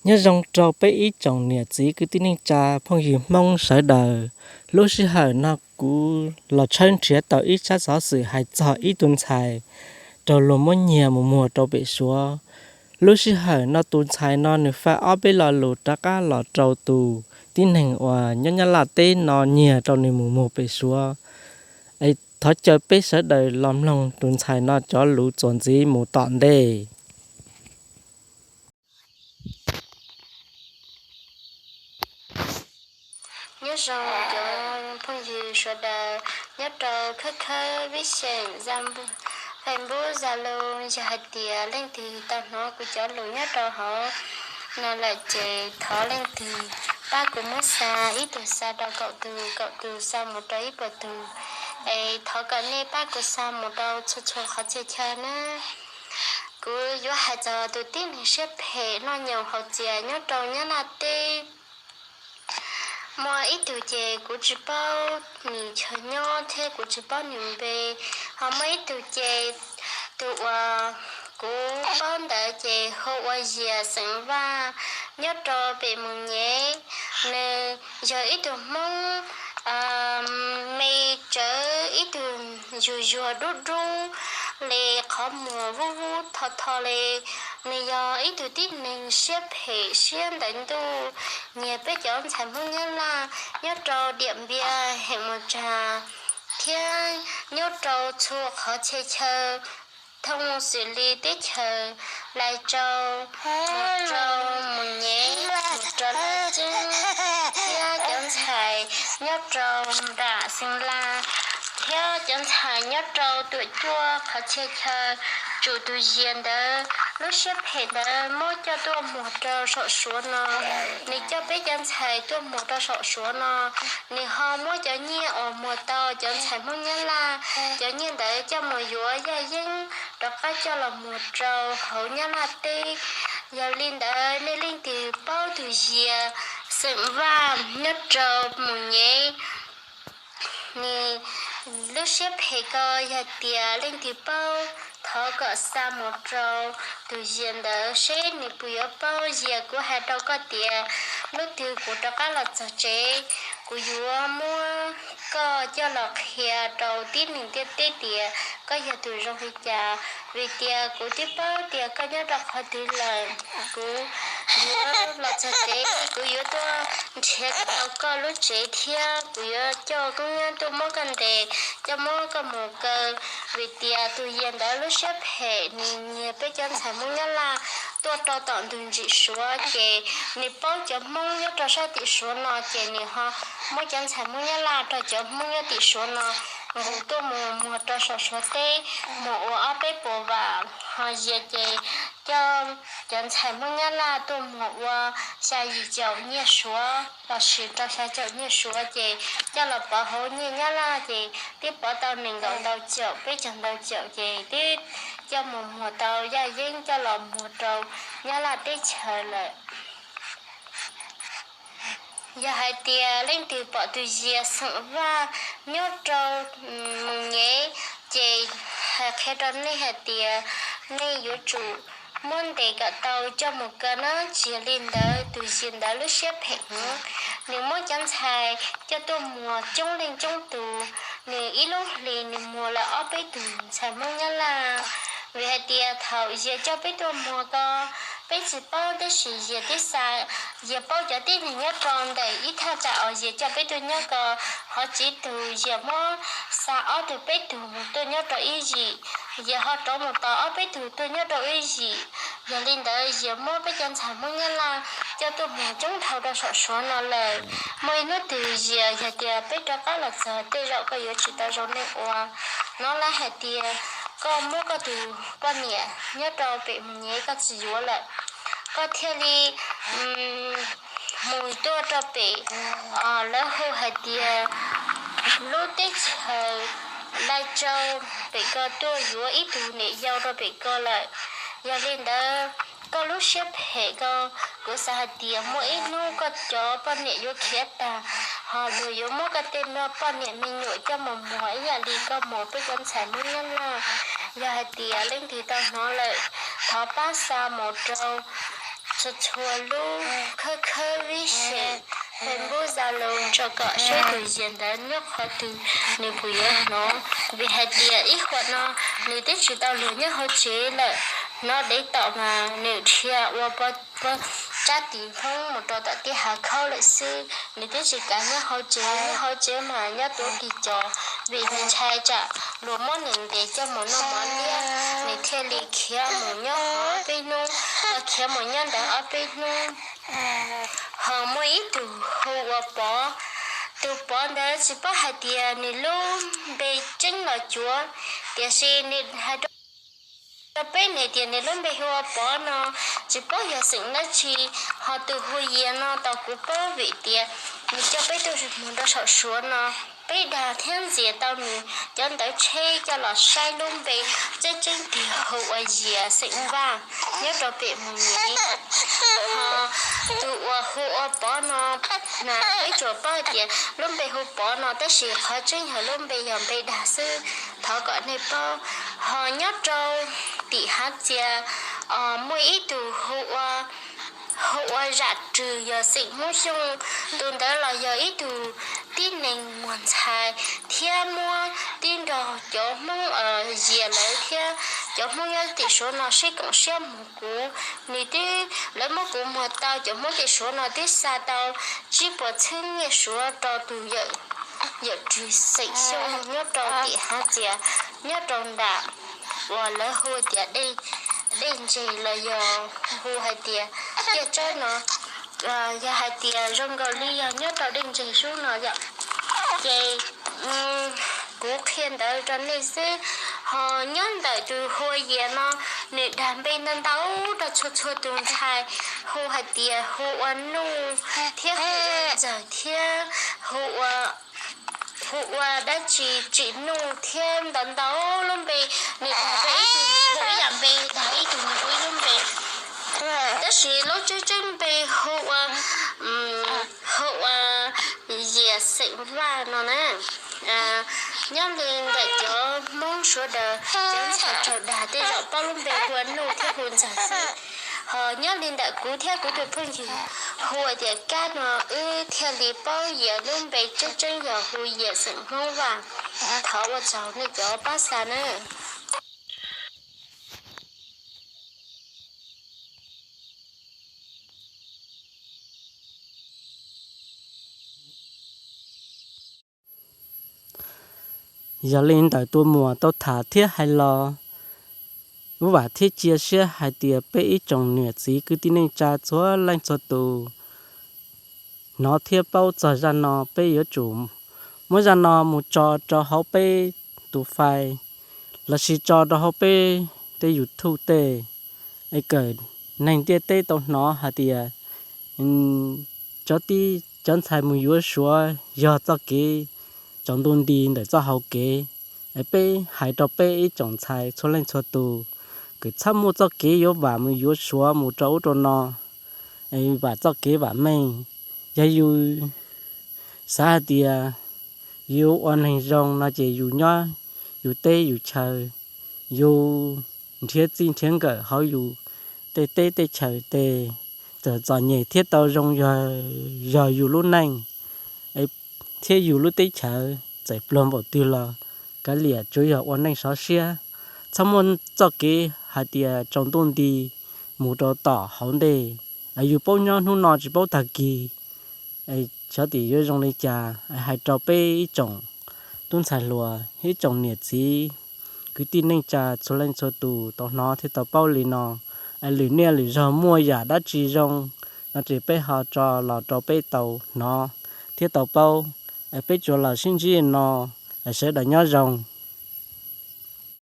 Nyob zoo rau peb ib tsoom niam txiv kwv tij neej tsa phooj ywg Hmoob sawv daws. Lub sij hawm no kuv los tshawb nrhiav tau ib tsab xov xwm hais txog ib tug ntxhais raug luag muab nyiag mus muag rau pem Suav. Lub sij hawm no tus ntxhais no nws faj ob peb lo lus rov qab los rau tus tib neeg uas nyob Nyab Laj teb no nyiag rau nws mus muag pem Suav. Es thov caw peb sawv daws los mloog tus ntxhais no cov lus txuas ntxiv mus tom ntej. Nyob zoo cov phooj ywg sawv daws nyob rau khawb khawb vib xeem Zam, Facebook, Zalo, yog hais tias leej twg tau hnov kuv cov lus nyob rau hauv no lawm ces thov leej twg pab kuv muab xa, ib tug xa rau kaum tus, kaum tus xa mus rau ib puas tus. Es thov kom nej pab kuv xa mus rau txhua txhua qhov txhia chaw na. Kuv yuav hais txog tus tib neeg siab phem noj nyoos haus txias nyob rau Nyab Laj teb. Muaj ib tug ces kuv tsis paub nws chaw nyob thiab kuv tsis paub nws npe, ho muaj ib tug ces tus uas kuv paub ntawd ces hu ua Yias xeem Vaj nyob rau pem Mus Nyem. Nws yog ib tug Hmoob me tsawv, ib tug yuag yuag dub dub li, qhov muag vub vub tho tho li. Nws yog ib tug tib neeg siab phem siab ntawv ntuj, nyiag peb cov ntxhais Hmoob Nyab Laj nyob rau Diam Npias, Heem Mus Tsag thiab nyob rau txhua qhov txhia chaw thoob xws li teb chaws Lais Tsau, mus rau Mus Nyem, mus rau Laj Ceeb, thiab cov ntxhais nyob rau nram Xeem Las, thiab cov ntxhais nyob rau Tuam Cuaj qhov txhia chaw. Tsum tus Yias ntawd lub siab phem ntawd muab coj tuaj muag rau saum Suav no. Nws coj peb cov ntxhais tuaj muag rau saum Suav no, nws ho muab cov nyiaj uas muag tau cov ntxhais Hmoob Nyab Laj, cov nyiaj ntawd coj mus yuav yaj yeeb rov qab coj los muag rau hauv Nyab Laj teb. Yog li ntawd nej leej twg paub tus Yias xeem Vaj nyob rau Mus Nyem, nws lub siab phem ko, yog tias leej twg paub, thov kom xa mus rau tus Yias ntawd seb nws puas yuav paub. Yias, kuv hais rau koj tias, hnub twg kuv rov qab los txog tsev, kuv yuav muab koj coj los qhia rau tib neeg ntiaj teb tias koj yog tus zoo li cas, vim tias kuv twb paub tias koj nyob rau qhov twg lawm. Kuv yuav los txog tsev, kuv yuav tuaj nrhiav kom tau koj lub tsev thiab kuv yuav coj koob nyab tuaj muab koj ntes, coj muab koj mus kaw. Vim tias tus Yias ntawd lub siab phem, nws nyiag peb cov ntxhais Hmoob Nyab Laj tuaj rau tom ntug ntsim Suav ces nws paub cov Hmoob nyob rau sab tim Suav no ces nws ho muab cov ntxhais Hmoob Nyab Laj rau cov Hmoob nyob tim Suav no nqus tuaj mus muag rau saum Suav teb, mus ua ob peb puas vam. Ho Yias ces coj cov ntxhais Hmoob Nyab Laj tuaj muag ua xya yim caum nyiaj Suav lossis rau xya caum nyiaj Suav ces coj los pov hauv nyiaj Nyab Laj ces twb pov tau nees nkaum ntau caum peb caug ntau caum ces twb coj mus muag tau yaj yeeb coj los muag rau Nyab Laj teb chaws lawm. Yog hais tias leej twg pom tus Yias xeem Vaj nyob rau Mus Nyem ces hais qhia rau nej hais tias nej yuav tsum muab ntes kom tau coj mus kaw na. Tsis yog li ntawd tus Yias ntawd lub siab phem heev, nws muab cov ntxhais coj tuaj muag coob leej coob tus, nws ib lub hlis nws muag lawm ob peb tug ntxhais Hmoob Nyab Laj. Vim hais tias thaum Yias coj peb tuaj muag ko, peb tsis paub tab sis Yias twb xa, Yias paub cov tib neeg nyob rau ntawm ib thaj tsam uas Yias coj peb tuaj nyob ko, ho txiv tug Yias muab xa ob tug peb tug tuaj nyob rau ib yim, Yias ho rov mus tos ob peb tug tuaj nyob rau ib yim. Yog li ntawd Yias muab peb cov ntxhais Hmoob Nyab Laj coj tuaj muag coob dhau rau saum Suav no lawm. Muaj ib hnub twg Yias yog tias peb rov qab los txog tej zaum koj yuav tsis tau zoo neej ua. Hnov lawv hais tias koj muab koj tus poj niam nyob rau pem Mus Nyem koj tsis yuav lawm, koj thiaj li mus tuaj rau pem, lawv hu hais tias lub teb chaws Lais Tsau pem ko tuaj yuav ib tug niam yau rau pem ko lawm. Yog li ntawd koj lub siab phem ko, kuv xav hais tias muaj ib hnub koj cov poj niam yuav khiav tag, ho luag yuav muab koj tej poj niam me nyuam coj mus muag ib yam li koj muag peb cov ntxhais Hmoob Nyab Laj. Yog hais tias leej twg tau hnov lawm, thov pab xa mus rau txhua txhua lub khawb khawb vib xim Facebook, Zalo tso kom saib tus yias ntawd nyob qhov twg, nws puas yuav hnov. Vim hais tias ib huam no nws twb tsis tau luag nyob hauv tsev lawm, hnov dev tom mas nws dhia ua pov tsab tis phoob mus rau tom tej hav khaub lawm xwb. Nws twb tsis kav nyob hauv tsev, nyob hauv tsev mas nyob tuav kis cos, vim nws ntshai tsam luag muab nws ntes coj mus noj mov liab, nws thiaj li khiav mus nyob hauv peb hnub, khiav mus nyob ntawd ob peb hnub. Ho muaj ib tug hu ua Pov, tus Pov ntawd tsis paub hais tias nws lub npe tseeb los cuav, tiam sis nws hais rau peb nws tias nws lub npe hu ua Pov no, tsis paub yog xeem dab tsi. Ho tus hu Yias no tau kuv paub vim tias nws coj peb tuaj mus rau saum Suav no, peb dag thiab ntxias tau nws cov ntawv tsheb coj los saib lub npe tseeb tseeb tiag hu ua Yias xeem Vaj nyob rau pem Mus Nyem. Ho tus uas hu ua Pov no, na peb tsuas paub hais tias lub npe hu Pov no tab sis qhov tseeb yog lub npe yog npe dag xwb, thov kom nej paub. Ho nyob rau tim Hav Txias muaj ib tug hu ua Zam Rwg yog xeem Hmoob Xyooj, tus ntawd los yog ib tug tib neeg muag ntxhais thiab muab tib nrog cov Hmoob Yias lawv thiab cov Hmoob nyob tim Suav no sib koom siab mus kuv. Nws twb, lawv muab kuv muag tau, cov Hmoob tim Suav no twb xa tau tsib puas txhiab nyiaj Suav rau tus Yawm Rwg xeem Xyooj nyob rau tim Hav Txias, nyob rau nram uas lawv hu tias Dej Ntseg los yog hu hais tias Tiaj Tsawb no. Yog hais tias zoo nkaus li yog nyob rau Dej Ntseg Sub no yom. Ces kuv qhia ntawd rau nej xwb. Ho nyob ntawm tus hu ua Yias no, nws dag npe ntau ntau rau txhua txhua tus ntxhais, hu hais tias hu ua Nuj thiab hu ua Ntxawg thiab hu ua, hu ua dab tsi Tsim Nuj thiab ntau ntau lub npe. Nws dag ib tug nws hu ib yam npe, dag ib tug nws hu ib lub npe. Tab sis lub tseeb tseeb npe hu ua, hu ua Yias xeem Vaj no na. Nyob li ntawm cov Hmoob sawv daws, cov ntxhais raug dag tej zaum paub lub npe hu ua Nuj thiab hu Ntxawg xwb. Ho nyob li ntawm kuv thiab kuv tus phooj ywg hu ua tias Kab no, wb thiaj li paub Yias lub npe tseeb tseeb yog hu Yias xeem Hmoob Vaj. Thov ua tsaug nej cov pab xa na. Yog li ntawm tus muam tau tham thiab hais los, kuv vam thiab cia siab hais tias peb ib tsoom niam txiv kwv tij neej tsa txhua leej txhua tus hnov thiab paub txog zaj no, peb yuav tsum muab zaj no mus tso rau hauv peb tus fai lossis tso rau hauv peb tej YouTube tej, es kom neeg ntiaj teb tau hnov hais tias cov tib cov ntxhais mus yuav Suav yog txoj kev tsaus ntuj nti ntawm txoj hau kev. Es peb hais rau peb ib tsoom ntxhais txhua leej txhua tus, kom txhob muaj txoj kev yuav vam mus yuav Suav mus rau ub rau no, es vam txoj kev vam meej. Yog yus xav hais tias yus ua neeg zoo no ces yus nyob yus teb yus chaw, yus nrhiav txij nrhiav nkawm hauv yus tej teb tej chaw tes, txawm txom nyem thiab tau zoo yog yus lub neej, thiab yus lub teb chaws txawm pluag npaum twg los kav liam tsuav yog ua neej sov siab. Txhob muaj txoj kev hais tias tsaus ntuj nti mus rau tom hauv ntej, yus paub nyob hnub no tsis paub tag kis. Xyov tias yuav zoo li cas, hais rau peb ib tsoom tub ntxhais hluas, ib tsoom niam txiv, kwv tij neej tsa txhua leej txhua tus tau hnov thiab tau paub li no. Lwm niaj lwm zaug muaj yam dab tsi zoo no ces peb ho tso los rau peb tau hnov thiab tau paub. Peb tsuas los sib ntsib no, sawv daws nyob zoo.